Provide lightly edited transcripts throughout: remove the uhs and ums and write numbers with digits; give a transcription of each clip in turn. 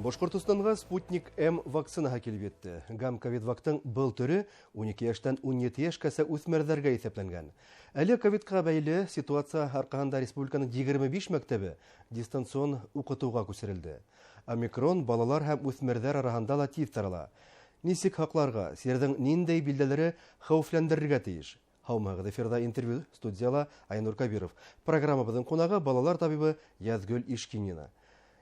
Башҡортостанға «Спутник М» вакцинаһы килеп етте. Гам-ковидвактың был төрө 12 йәштән 17 йәшкәсә үҫмерҙәргә иҫәпләнгән. Әле ковидҡа бәйле ситуация арҡаһында республиканың 25 мәктәбе дистанцион уҡытыуға күсерелде. Омикрон балалар һәм үҫмерҙәр араһында ла тиҙ тарала. Нисек һаҡларға, сирҙең ниндәй билдәләре хәүефләндерергә тейеш? Һаумыһығыҙ, эфирҙа «Интервью», студияла Айнур Кабиров. Программабыҙҙың ҡунағы — балалар табибы Яҙгөл Ишкинина.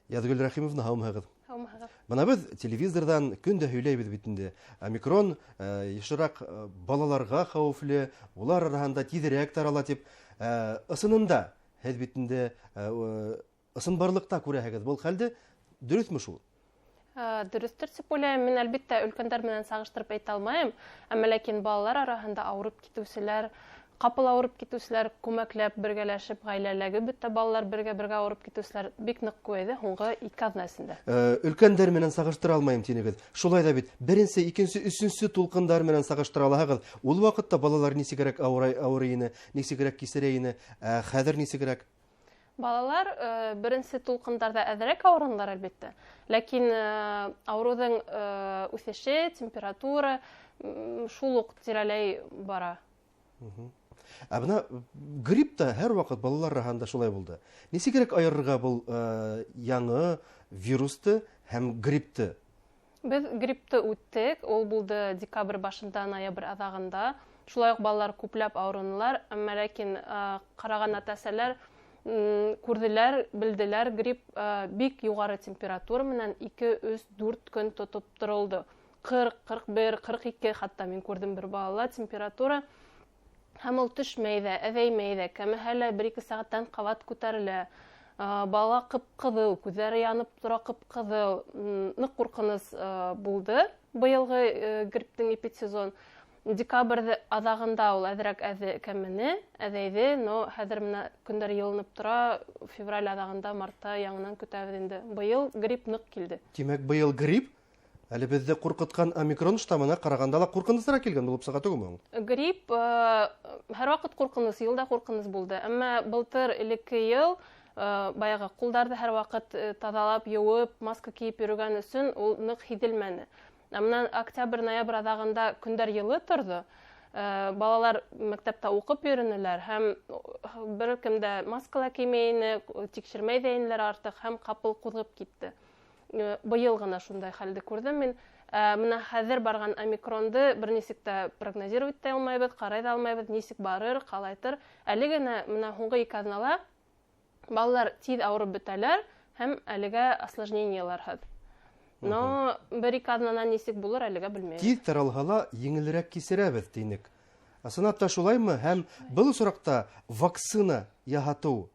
Яҙгөл Рәхимовна, һаумыһығыҙ. Һаумыһығыҙ. Бына беҙ телевизорҙан көн дә һөйләйбеҙ бит инде. Омикрон йышыраҡ балаларға хәүефле, улар араһында тиҙерәк тарала тип. Ысынында һеҙ бит инде ысынбарлыҡта күрәһегеҙ был хәлде, дөрөҫмө шул? Дөрөҫтөр тип уйлайым. Мин, әлбиттә, өлкәндәр менән сағыштырып әйтә алмайым, әммә ләкин балалар араһында ауырып китеүселәр, ҡапыл ауырып китеүселәр, күмәкләп, бергәләшеп, ғаиләләге бөтә балалар бергә-бергә ауырып китеүселәр бик ныҡ күбәйҙе һуңғы 2 аҙна эсендә. Өлкәндәр менән сағыштыра алмайым тинегеҙ. Шулай ҙа бит беренсе, икенсе, өсөнсө тулҡындар менән сағыштыра алаһығыҙ. Ул ваҡытта балалар нисегерәк ауырый ине, нисегерәк кисерә ине, ә хәҙер нисегерәк? Балалар беренсе тулҡындарҙа әҙерәк ауырынылар, әлбиттә. Ләкин ауырыуҙың үҫеше, температура шул уҡ тирәләй бара. Ә бына грипп та һәр ваҡыт балалар араһында шулай булды. Нисегерәк айырырға был яңы вирусты һәм гриппты? Беҙ гриппты үттек, ул булды декабрь башында, ноябрь аҙағында. Шулай уҡ балалар күпләп ауырынылар, әммә ләкин ҡараған ата-әсәләр күрҙеләр, белделәр, грипп бик юғары температура менән 2, 3, 4 көн тотоп торолдо. 40, 41, 42 хатта мин күрҙем бер балала температура. Һәм ул төшмәй ҙә, әҙәймәй ҙә, кәмеһә лә 1-2 сәғәттән ҡабат күтәрелә. Бала ҡып-ҡыҙыл, күҙҙәре янып тора ҡып-ҡыҙыл. Ныҡ ҡурҡыныс булды быйылғы грипптең эпидсезон. Декабрь аҙағында ул әҙерәк әҙе кәмене, әҙәйҙе, но хәҙер менә көндәр йылынып тора, февраль аҙағында, мартта яңынан көтәбеҙ инде. Быйыл грипп ныҡ килде. Тимәк, быйыл грипп әле беҙҙе ҡурҡытҡан омикрон штаммына ҡарағанда ла ҡурҡынысыраҡ килгән булып сыға түгелме ул? Грипп һәр ваҡыт ҡурҡыныс, йыл да ҡурҡыныс булды. Әммә былтыр элекке йыл баяғы ҡулдарҙы һәр ваҡыт таҙалап, йыуып, маска кейеп йөрөгән өсөн ул ныҡ һиҙелмәне. Ә менән октябрь, ноябрь аҙағында көндәр йылы торҙо. Балалар мәктәптә уҡып йөрөнөләр һәм бер кем дә маска ла кеймәй ине, тикшермәй ҙә инеләр артыҡ һәм ҡапыл ҡуҙғып китте. Быйыл ғына шундай хәлде күрҙем мин. Бына хәҙер барған омикронды бер нисек тә прогнозировать итә алмайбыҙ, ҡарай ҙа алмайбыҙ, нисек барыр, ҡалайтыр. Әле генә бына һуңғы 2 аҙнала балалар тиҙ ауырып бөтәләр һәм әлегә осложнениеларһыҙ. Но 1-2 аҙнанан нисек булыр, әлегә белмәйем. Тиҙ таралһа ла еңелерәк кисерәбеҙ тинек. Ысынлап та шулаймы? Һәм был осраҡта вакцина яһатыу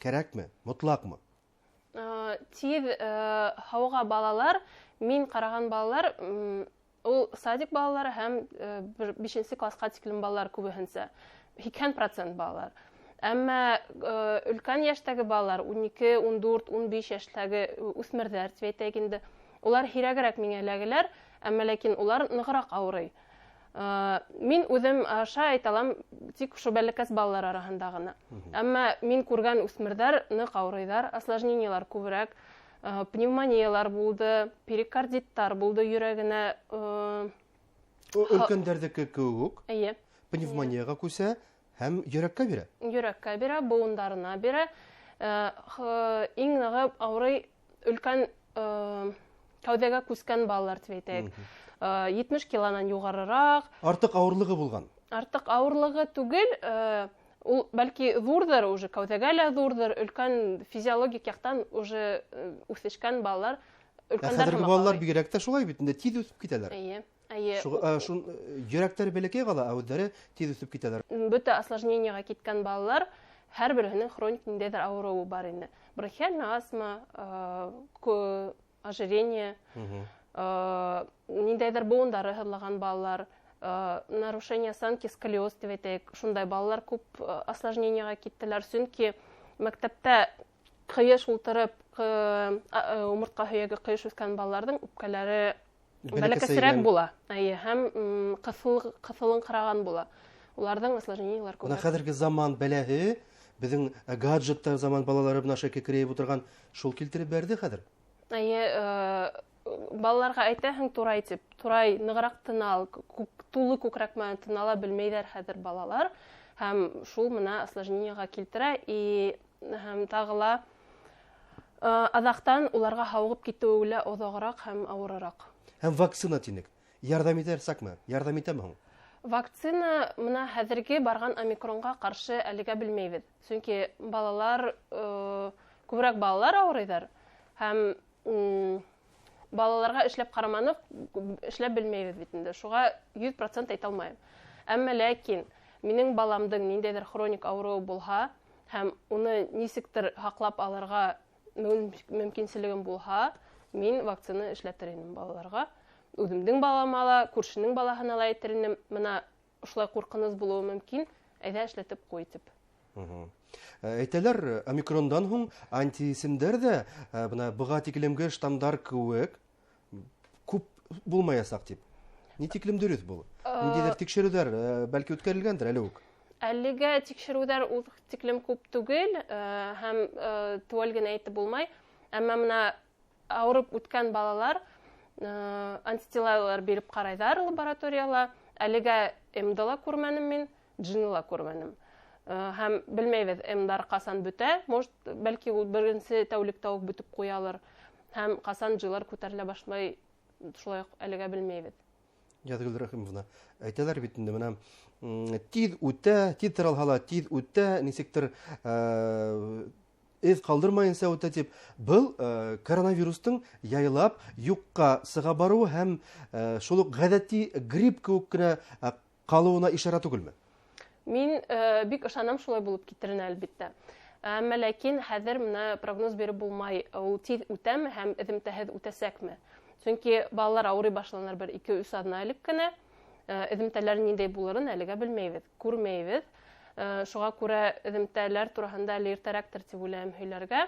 кәрәкме, мотлаҡмы? Тиҙ һауыға балалар, мин ҡараған балалар, ул садик балалары һәм бер бишенсе класҡа тиклем балалар күбеһенсә, 80% балалар. Әммә өлкән йәштәге балалар, 12, 14, 15 йәштәге үҫмерҙәр тип әйтәйек инде, улар һирәгерәк миңә эләгәләр, әммә ләкин улар нығыраҡ ауырый. Мин үҙем аша әйтә алам, тик ошо бәләкәс балалар араһында ғына. Әммә мин күргән үҫмерҙәр ныҡ ауырыйҙар, осложнениелар күберәк, пневмониялар булды, перикардиттар булды йөрәгенә. Өлкәндәрҙеке кеүек. Эйе. Пневмонияға күсә һәм йөрәккә бирә. Йөрәккә бирә, быуындарына бирә. Иң нығы ауырый өлкән, кәүҙәгә күскән балалар тип әйтәйек. 70 килонан юғарыраҡ. Артыҡ ауырлығы булған. Артыҡ ауырлығы түгел, ул бәлки ҙурҙыр уже, кәүҙәгә лә ҙурҙыр, өлкән физиологик яҡтан уже үҫешкән балалар, Ә өлкәндәр хәҙерге һымаҡ балалар ауырый. бигерәк тә шулай бит инде, тиҙ үҫеп китәләр. Эйе, эйе. Шун йөрәктәре бәләкәй ҡала, ә үҙҙәре тиҙ үҫеп китәләр. Бөтә осложнениеға киткән балалар һәр береһенең хроник ниндәйҙер ауырыуы бар инде. Бронхиальная астма, ожирение, ниндәйҙер быуындары һыҙлаған балалар, нарушение осанки, сколиоз тип әйтәйек, шундай балалар күп осложнениеға киттеләр, сөнки мәктәптә ҡыйыш ултырып, умыртҡа һөйәге ҡыйыш үҫкән балаларҙың үпкәләре Бәләкәсерәк бәләкәсерәк була. Әйе, һәм ҡыҫылыңҡыраған була. Уларҙың осложнениелар Бына күберәк. хәҙерге заман бәләһе, беҙҙең гаджеттар заман балалары бына шәкерәйеп ултырған, шул килтереп бәрҙе хәҙер. Әйе, балаларға әйтәһең турай тип, турай нығыраҡ тын ал, тулы күкрәк менән тын ала белмәйҙәр хәҙер балалар. Һәм шул мына осложнениеға килтерә и һәм тағы ла аҙаҡтан уларға һауығып китеүе лә оҙағыраҡ һәм ауырыраҡ. Һәм вакцина тинек. Ярҙам итәрсәкме? Ярҙам итәме һуң? Вакцина мына хәҙерге барған омикронға ҡаршы әлегә белмәйбеҙ. Сөнки балалар, күберәк балалар ауырыйҙар. Һәм балаларға эшләп ҡараманыҡ, эшләп белмәйбеҙ бит инде. Шуға 100% әйтә алмайым. Әммә ләкин минең баламдың ниндәйҙер хроник ауырыуы булһа һәм уны нисектер һаҡлап алырға мөмкинселегем булһа, мин вакцина эшләтер инем балаларға. Үҙемдең балама ла, күршенең балаһына ла әйтер инем, мына ошолай ҡурҡыныс булыуы мөмкин, әйҙә эшләтеп ҡуй тип. Әйтәләр, омикрондан һуң антиисемдәр ҙә, бына быға тиклемге штаммдар кеүек күп булмаясаҡ тип. Ни тиклем дөрөҫ был? Ниндәйҙер тикшереүҙәр, бәлки үткәрелгәндер әле үк? Әлегә тикшереүҙәр ул тиклем күп түгел, һәм теүәл генә әйтеп булмай. Әммә мына ауырып үткән балалар антителалар биреп ҡарайҙар лабораторияла. Әлегә М-ды ла күрмәнем мин, G-ны ла күрмәнем. Һәм белмәйбеҙ, М-дар ҡасан бөтә, может, бәлки ул беренсе тәүлектә үк бөтөп ҡуялыр. Һәм ҡасан G-лар күтәрелә башлай, шулай уҡ әлегә белмәйбеҙ. Язгөл Рәхимовна, әйтәләр бит инде, мына, тиҙ үтә, тиҙ таралһа ла, тиҙ үтә, нисектер, эҙ ҡалдырмайынса үтә тип. Был коронавирустың яйлап юҡҡа сыға барыуы һәм шул уҡ ғәҙәти грипп кеүек кенә ҡалыуына ишара түгелме? Мин бик ышанам шулай булып китеренә, әлбиттә. Әммә ләкин хәҙер мына прогноз биреп булмай, ул тиҙ үтәме һәм эҙемтәһеҙ үтәсәкме? Сөнки балалар ауырый башланыр бер ике-өс аҙна элек кенә. Эҙемтәләр ниндәй булырын әлегә белмәйбеҙ, күрмәйбеҙ. Шуға күрә эҙемтәләр тураһында әле иртәрәктер тип уйлайым һөйләргә.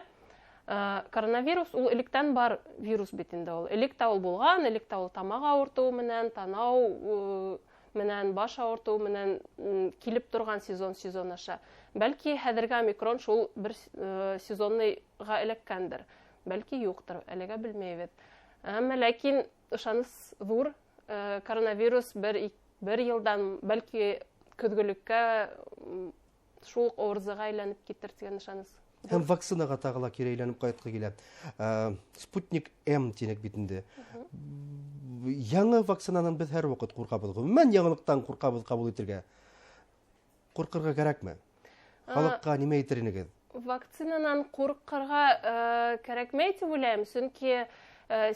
Коронавирус ул электән бар вирус бит инде ул. Элек тә ул булған, элек тә ул тамаҡ ауыртыуы менән, танау менән, баш ауыртыуы менән килеп торған сезон-сезон аша. Бәлки хәҙерге омикрон шул бер сезонныйға эләккәндер. Бәлки юҡтыр, әлегә белмәйбеҙ. Әммә ләкин ышаныс ҙур, коронавирус бер йылдан бәлки көҙгөлөккә шул уҡ ОРЗ-ға әйләнеп китер тигән ышаныс. Һәм вакцинаға тағы ла кире әйләнеп ҡайтҡы килә. Спутник М тинек бит инде. Яңы вакцинанан беҙ һәр ваҡыт ҡурҡабыҙ. Ғөмүмән, яңылыҡтан ҡурҡабыҙ ҡабул итергә. Ҡурҡырға кәрәкме? Халыҡҡа нимә әйтер инегеҙ? Вакцинанан ҡурҡырға кәрәкмәй тип уйлайым, сөнки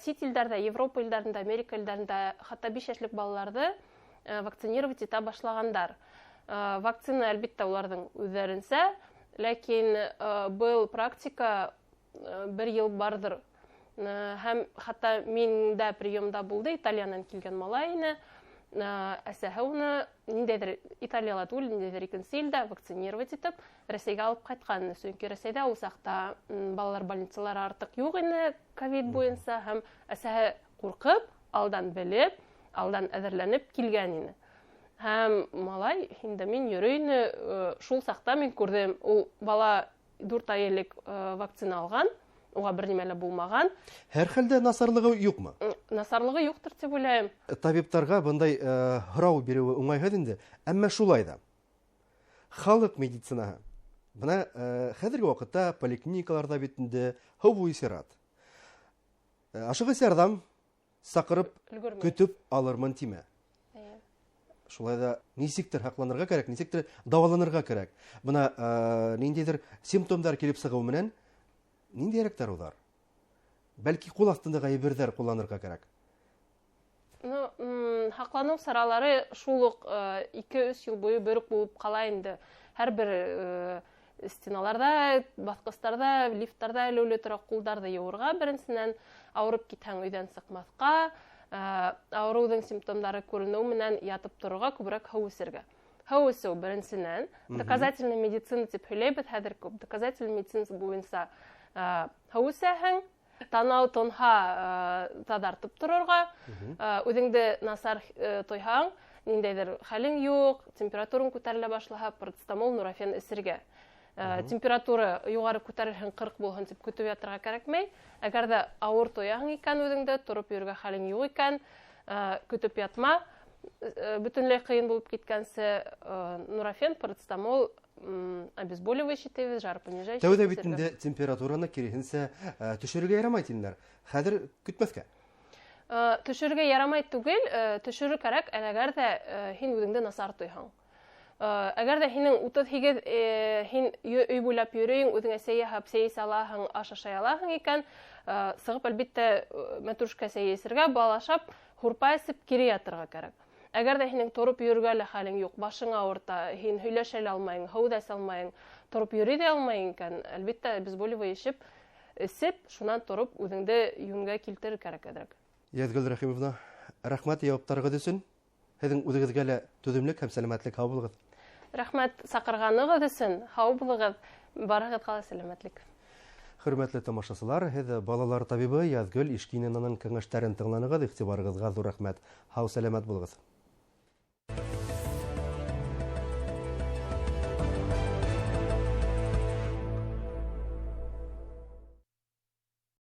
сит илдәрҙә, Европа илдәрендә, Америка илдәрендә хатта 5 йәшлек балаларҙы вакцинировать итә башлағандар. Вакцина, әлбиттә, уларҙың үҙҙәренсә, ләкин был практика бер йыл барҙыр. Һәм хатта мин дә приемда булды, Италиянан килгән малай ине. Әсәһе уны ниндәйҙер Италияла түгел, ниндәйҙер икенсе илдә вакцинировать итеп Рәсәйгә алып ҡайтҡан. Сөнки Рәсәйҙә ул саҡта балалар больницалары артыҡ юҡ ине ковид буйынса, һәм әсәһе ҡурҡып, алдан белеп, алдан әҙерләнеп килгән ине. Һәм малай инде мин йөрөй ине, шул саҡта мин күрҙем, ул бала 4 ай элек вакцина алған, уға бер нимә лә булмаған. Һәр хәлдә насарлығы юҡмы? Насарлығы юҡтыр тип уйлайым. Табиптарға бындай һорау биреүе уңайһыҙ инде, әммә шулай ҙа. Халыҡ медицинаһы. Бына хәҙерге ваҡытта поликлиникаларҙа бит инде һыу буйы сират. Ашығыс ярҙам саҡырып, Өлгөрмәй. көтөп алырмын тимә. Шулай ҙа нисектер һаҡланырға кәрәк, нисектер дауаланырға кәрәк. Бына ниндәйҙер симптомдар килеп сығыу менән ниндәйерәк дарыуҙар? Бәлки ҡул аҫтындағы әйберҙәр ҡулланырға кәрәк. Һаҡланыу саралары шул уҡ ике-өс йыл буйы бер үк булып ҡала инде. Һәр бер стеналарҙа, баҫҡыстарҙа, лифттарҙа элеүле тора ҡулдарҙы йыуырға беренсенән, ауырып китһәң өйҙән сыҡмаҫҡа, ауырыуҙың симптомдары күренеү менән ятып торорға, күберәк һыу эсергә. Һыу эсеү беренсенән. Доказательный медицина тип һөйләйбеҙ хәҙер күп. Доказательный медицина буйынса һыу эсәһең, танау тонһа таҙартып торорға, үҙеңде насар тойһаң, ниндәйҙер хәлең юҡ, температураң күтәрелә башлаһа, парацетамол, нурофен эсергә. Температура юғары күтәрелһен, 40 булһын тип көтөп ятырға кәрәкмәй. Әгәр ҙә ауыр тояһың икән үҙеңде, тороп йөрөргә хәлең юҡ икән, көтөп ятма. Бөтөнләй ҡыйын булып киткәнсе, нурофен, парацетамол, обезболивающий тибеҙ, жаропонижающий. Тәүҙә бит инде температураны киреһенсә төшөрөргә ярамай тинеләр. Хәҙер көтмәҫкә. Төшөрөргә ярамай түгел, төшөрөр кәрәк, әгәр ҙә һин үҙеңде насар тойһаң. Әгәр ҙә һинең 38, һин өй буйлап йөрөйөң, үҙеңә сәй яһап, сәй эсә алаһың, аш ашай алаһың икән, сығып, әлбиттә, мәтрүшкә сәй эсергә, бал ашап, һурпа эсеп, кире ятырға кәрәк. Әгәр ҙә һинең тороп йөрөргә лә хәлең юҡ, башың ауырта, һин һөйләшә лә алмайың, һыу ҙа эсә алмайың, тороп йөрөй ҙә алмайың икән, әлбиттә, обезболивающий эсеп, шунан тороп үҙеңде йүнгә килтерер кәрәк әҙерәк. Язгөл Рәхимовна, рәхмәт яуаптарығыҙ өсөн. Һеҙҙең үҙегеҙгә лә түҙемлек һәм сәләмәтлек, һау булығыҙ. Рәхмәт саҡырғанығыҙ өсөн, һау булығыҙ, барығыҙға ла сәләмәтлек. Хөрмәтле тамашасылар, һеҙ балалар табибы Язгөл Ишкининаның кәңәштәрен тыңланығыҙ, иғтибарығыҙға ҙур рәхмәт. Һау сәләмәт булығыҙ.